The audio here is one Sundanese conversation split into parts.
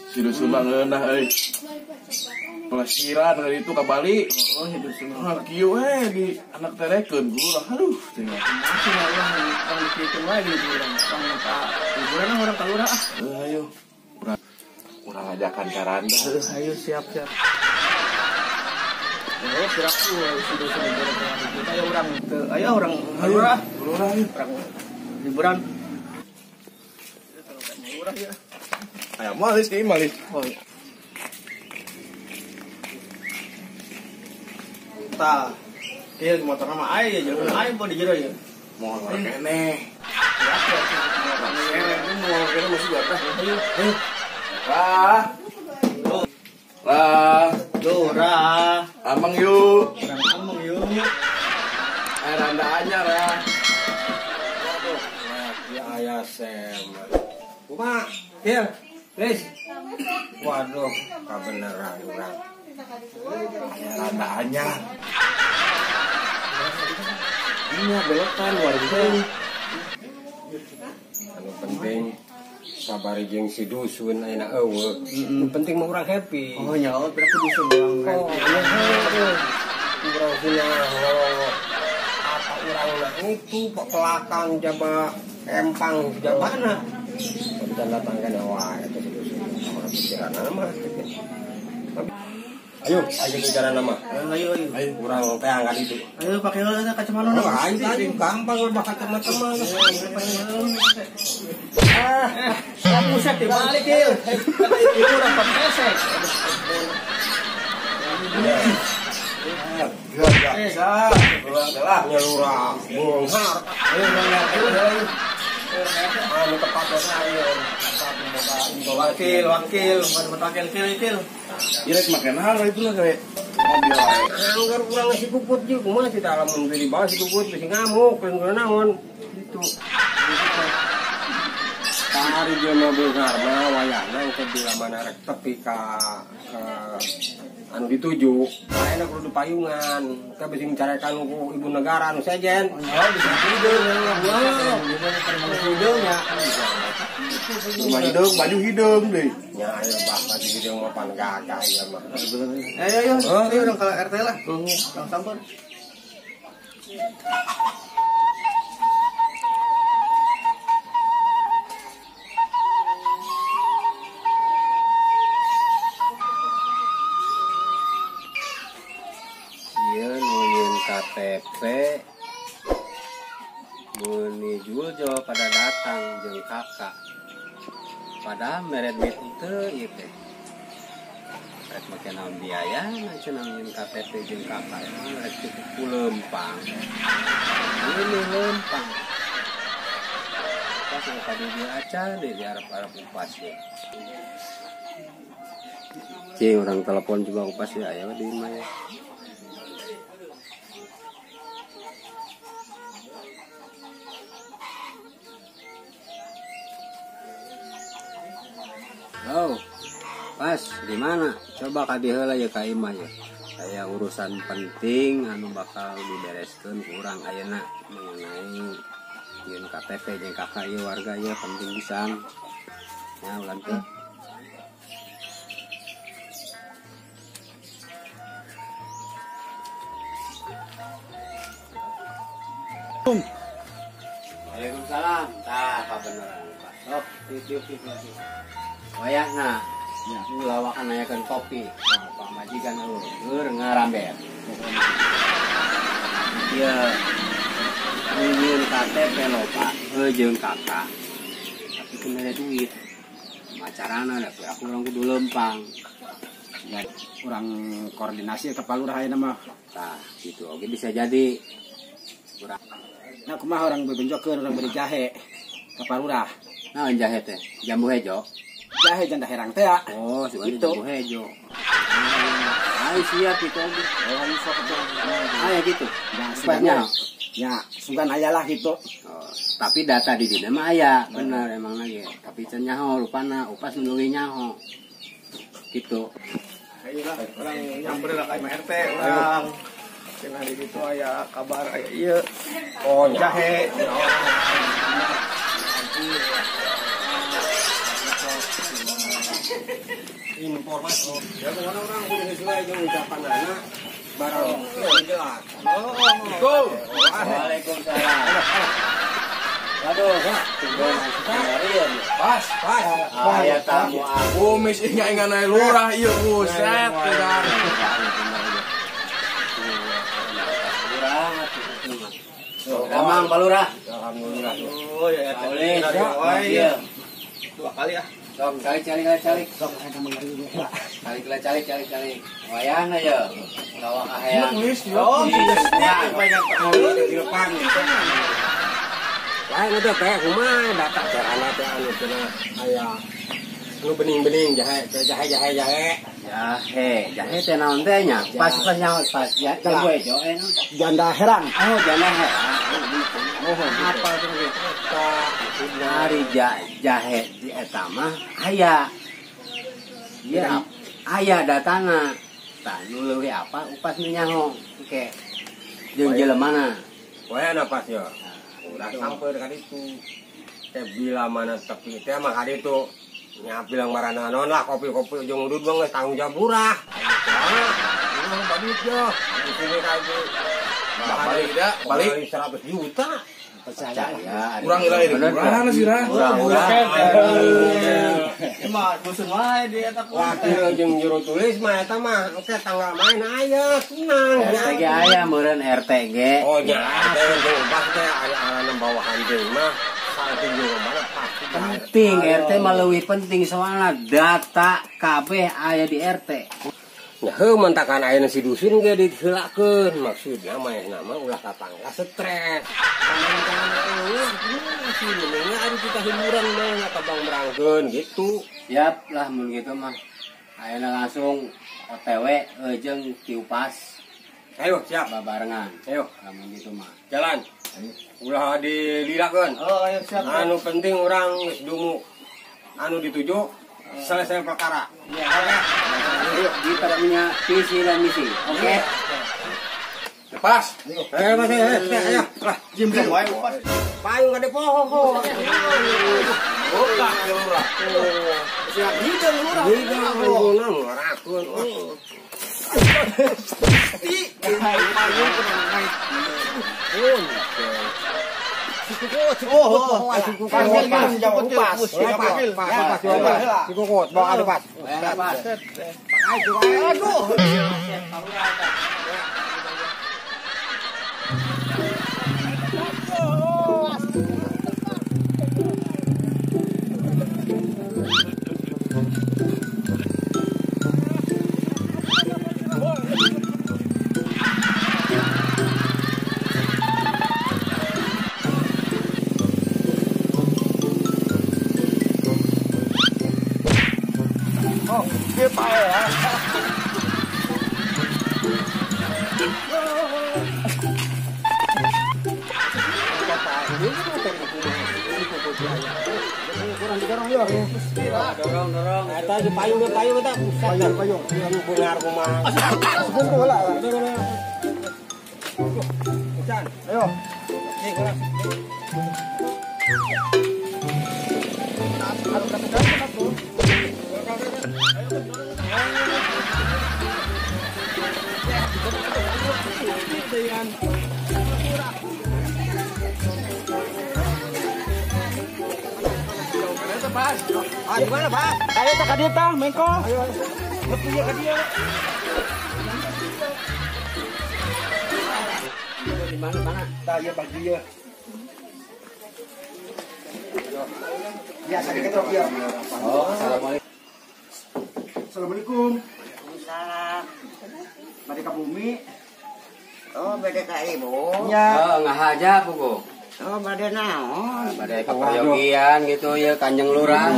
Si dusun mah ngeunah euy. Pelesiran kali itu ka Bali. Oh, si dusun. Ah, kieu we di anak terekeun ku urang. Aduh, teh. Masih urang urang dipikeun wae di urang. Urang ka liburan ah urang ka lurah ah. Ayo. Urang ngajakan ka Randa. Ayo siap-siap. Oh, piraku si dusun liburan ka ayo urang teu. Ayo urang ka lurah. Lurah ieu. Urang liburan. Lurah ya. Ayo malis ieu malis. Oh iya. Tah. Ieu motor mah aya jalan aya po di jero ieu. Moal keneh. Moal keneh masih batah. Ayo. Ayo. Lah. Lah, lurah. Amang yuk. Urang amang yuk. Ayo Randa anyar ya. Ya aya sem. Kumaha? Ieu. Lis. Waduh, kabeneran urang. Aya Randa anyar. Ini belokan warga. Anu penting sabari jeung si dusun ayeuna eueuh. Nu penting mah urang happy. Oh nya, oh berarti dusun urang happy. Oh, iya. Urang punya apa urang na itu pepelakan jaba empang jabana. Tanda tangga wae eta si dusun. Urang pikiran mah. Ayo, ayo bicara nama. Ayo, ayo. Ayo, urang teh angkat itu. Ayo pakai heula kacamata. Oh, ayo, ayo gampang udah kacamata mah. Ah, buset dibalik ieu. Itu urang pesek. Enggak bisa. Urang lah nyelurah, beunghar. Ayo, ayo, ayo. Anu tepat ayo. Wakil, wakil, wakil, wakil. Ieu rek make naon itu lah kayak mobil wae. Anggar urang si puput jeung kumaha sih tah lamun beli bae si puput bisi ngamuk lain naon gitu. Tari jeung mobil mah wayahna engke bila mana rek tepi ka anu dituju, ayeuna kudu payungan, ka bisi mencarekan ku ibu negara anu sejen. Oh, bisa hideung. Hideung nya. Rumah hideung, baju hideung deui. Nya aya bah baju hideung mah pan gagah ieu mah. Ayo ayo, ayo urang ka RT lah. Urang sampur. Ieu nu yeun KTP meuni Juljo pada datang jeung kakak. Padahal mere duit henteu ieu teh. Rek make naon biaya cenah nyieun KTP jeung kakak emang rek cukup ku leumpang. Ini leumpang. Pas ka dieu acan deui diarep-arep upas ye. Cing urang telepon juga upas ya aya di imah ya. Oh, pas di mana? Coba ka dieu heula ye ka imah ye. Aya urusan penting anu bakal dibereskeun ku urang ayeuna mengenai yeun KTP jeung KK ieu warga ieu penting pisan. Ya ulah teh. Waalaikumsalam. Tah kabeneran Pak. Sok tiup tiup tiup. Wayahna ya lawakan nanyakeun kopi. Wah, pamajikan eueuh keur ngarambet. Ieu nyieun KTP loba jeung KK. Tapi teu mere duit. Macarana da aku urang kudu leumpang. Ya urang koordinasi ke Pak Lurah ayeuna mah. Tah, kitu oge bisa jadi. Urang nah kumaha urang bebenjokeun urang beri jahe ka Pak Lurah. Naon jahe teh? Jambu hejo. Jahe janda herang teh ya. Oh, si gitu. Jambu hejo. Ayo siap itu. Oh, ayo sok atuh. Aya gitu. Ya, ya, sugan aya lah gitu. Oh, tapi data di dieu mah aya, bener emang lagi. Tapi can nyaho rupana, upas nu leuwih nyaho. Gitu. Ayo lah, urang nyamper lah ka RT urang. Cenah di ditu aya kabar aya ieu. Oh, jahe. Informasi. Ya kemana orang kudu sesuai jeung ucapan anak barang jelas. Go. Waalaikumsalam. Waduh, pas, pas. Aya tamu aku. Kumis inga-inga naik lurah ieu buset tidak. Damang Pak Lurah. Alhamdulillah. Oh ya ya. Dua kali ah. Sok calik calik calik. Sok calik calik calik calik. Wayahna ya. Gawa kahayang. Oh, banyak di depan. Lain itu teh kumaha data carana teh anu cenah aya nu bening-bening jahe jahe jahe jahe. Jahe, jahe teh naon teh nya? Pas pas nyaho pas ya jago ejo janda herang. Oh, janda herang. Oh, apa tuh eta? Ari jahe di eta mah aya. Iya, aya datana. Tah nu leuwih apa upas nu nyaho engke. Jeung jelemana. Wayana pas ya. Udah sampai dekat itu. Teh bila mana tepi teh mah kali itu nya bilang marana non lah kopi-kopi ujung udud bang tanggung jawab lurah. Udah balik yo. Di sini kali balik dah, balik 100 juta. Percaya. Kurang lah ini. Kurang sih lah. Kurang. Emang bosen wae dia eta. Wakil jeung juru tulis mah eta mah oke tanggal main aya tenang. RT ge aya meureun RT ge. Oh nya RT jeung pas teh aya alana bawahan deui mah saat jeung mana pasti penting RT mah leuwih penting soalna data kabeh aya di RT. Nah, heuh mentakan ayeuna si dusun ge diheulakeun maksudna manehna mah ulah tatangga stres. Pamangkangan eueuh sih mendingnya ari kita hiburan mah ka Bang gitu. Siap lah mun gitu mah. Ayeuna langsung OTW jeung Tiupas. Ayo siap babarengan. Ayo lamun gitu mah. Jalan. Ayo. Ulah dililakeun. Oh, ayo siap. Anu penting urang geus dungu. Anu dituju selesai perkara. Ya, oke. Kita punya visi dan misi. Oke. Lepas. Ayo, Mas, ayo. Lah, jim wae upas. Payung gede poho. Buka lurah. Siap hidung lurah. Hidung lurah ngerakeun. Ti, payung kudu naik. Oh, pas, pas, bawa ada pas. Aduh. Dorong dorong. Eta di payung payung eta. Payung payung. Bungar kumaha. Sebungku heula. Ayo. Ah, di mana, Pak? Ayo tak ka dieu tah, mengko. Ayo. Lepi ka dieu. Di mana, mana? Tah ieu bagi ieu. Ya, sakit ketrok ieu. Oh, assalamualaikum. Assalamualaikum. Waalaikumsalam. Bade ka bumi. Oh, bade ka ibu. Nya. Oh, ngahaja buku. Oh, bade naon? Bade kaperyogian gitu ya Kanjeng Lurah.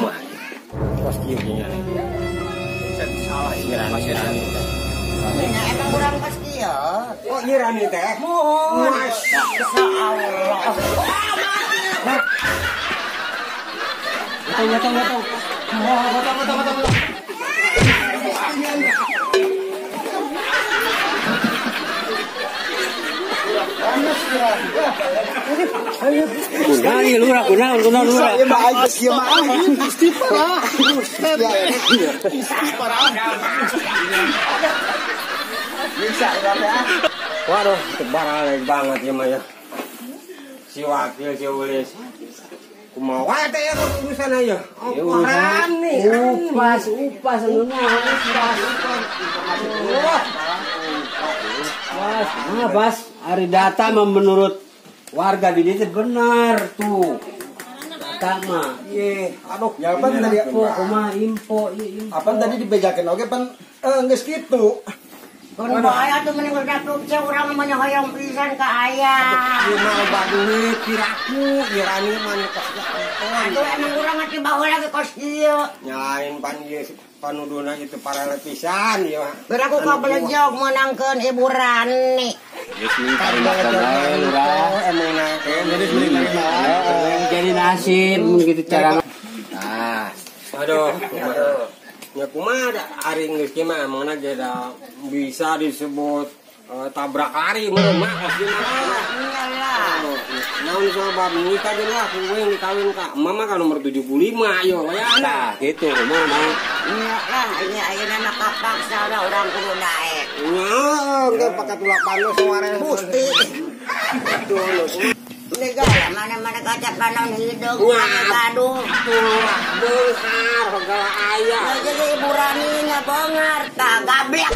Kos kieu nya. Salah ieu masih rani teh. Nya emang urang kos kieu. Oh, ieu rani teh. Muhun. Allah. Betul betul betul. Oh, betul betul betul betul. Kunaon ieu lurah, kunaon kunaon lurah. Ieu mah aing geus kieu mah ah. Gusti parah. Gusti parah. Bisa urang teh ah. Waduh, tebaralek banget ya mah ya. Si wakil si ulis. Kumaha wae teh ya urusan aya. Urusan nih. Upas, upas anu upas. Upas. Nah, Bas, ari data mah menurut warga di dieu benar tuh. Data mah. Ieu, aduh, Ya pan tadi Info kumaha info ieu info. apa tadi dibejakeun oge pan geus kitu. Kun bae atuh mending udah teh urang mah hoyong pisan ka aya. Ieu mah loba duit piraku, ieu rani mah nu kos Atuh emang urang mah baheula ge kos kieu. Nyalain pan ieu panuduna itu parale pisan ieu mah. Beraku ka belejog meunangkeun Ibu Rani. Geus minta wae lurah. Emang na Jadi nasib mun kitu cara. Nah, aduh, aduh. Ya kumaha da ari geus kieu mah emangna ge da bisa disebut tabrak lari meureun mah kos kieu mah. Iyalah. Naon sabab nikah jeung lah kuwe dikawin ka mama ka nomor 75 yo wayahna. nah gitu kumaha mah. Nya lah ini ayeuna mah kapaksa da urang kudu daek. Nya geus pakai tulak pandu suara. Gusti. Tuh. Negara mana-mana kaca panon hidung, Wah. mana gaduh. Tuh beunghar segala aya. Nah, jadi Ibu Rani nya bongar, tah gablek.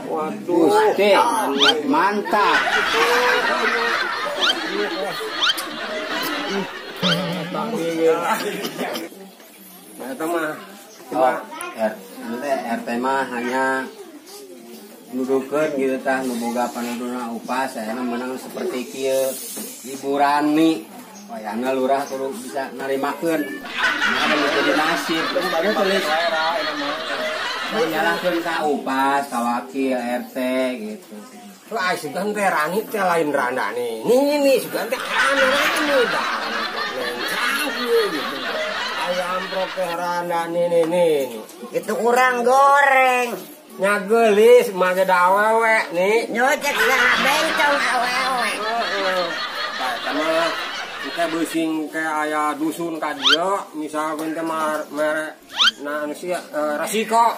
Waduh. Gusti, mantap. Nah, eta mah Oh, RT mah hanya nuduhkeun gitu tah nu boga panuduna upas ayeuna menang seperti kieu Ibu Rani. Wayahna lurah kudu bisa narimakeun. Nah, jadi nasib. Baru tulis menyalahkeun ka upas, ka wakil RT gitu. Lah sugan teh Rani teh lain randa nih. Nih nih sugan teh anu rani dah. Lencang gitu. Ayam amprok teh randa nih nih nih. Itu kurang goreng. Nya geulis mah ge da awewe nih. Nyocek saha bencong awewe. Heeh. Tah eta mah kita beusing kayak aya dusun ka dieu misalkan teh mah mere nah anu sia rasiko.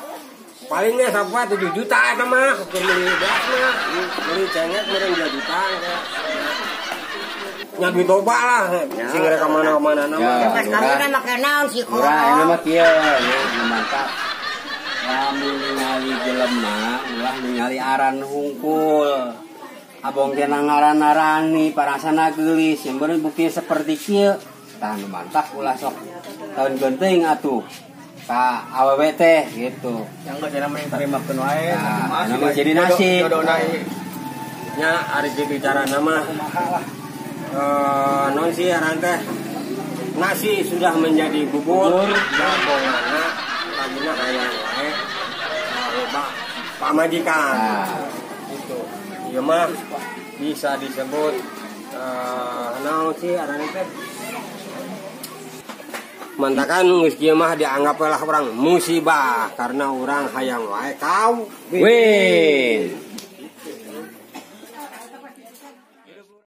Palingnya sampai 7 juta eta mah keur meuli beas mah meuli cengek meureun 2 juta kayak. Nya duit loba lah sing rek ka mana-mana Ya. mah. Pas kami make naon si Lurah ayeuna koro. mah kieu nya nu mantap. Lamun ningali jelema ulah ningali aran hungkul. Abong teh ngaranna Rani parasana geulis yang bener bukti seperti kieu. Tah nu mantap ulah sok tahun geunteuing atuh. Ka awewe teh gitu. Yang geus cenah mending tarimakeun wae. Nah, nama jadi nasib. Jodohna ieu. Nya ari kitu carana mah. Non sih aran teh nasi sudah menjadi bubur, jabongana tadina hayang wae loba pamajikan. Nah, Gitu. Ieu mah bisa disebut naon sih aran teh mantakan geus kieu mah dianggap lah orang musibah karena orang hayang wae kau win.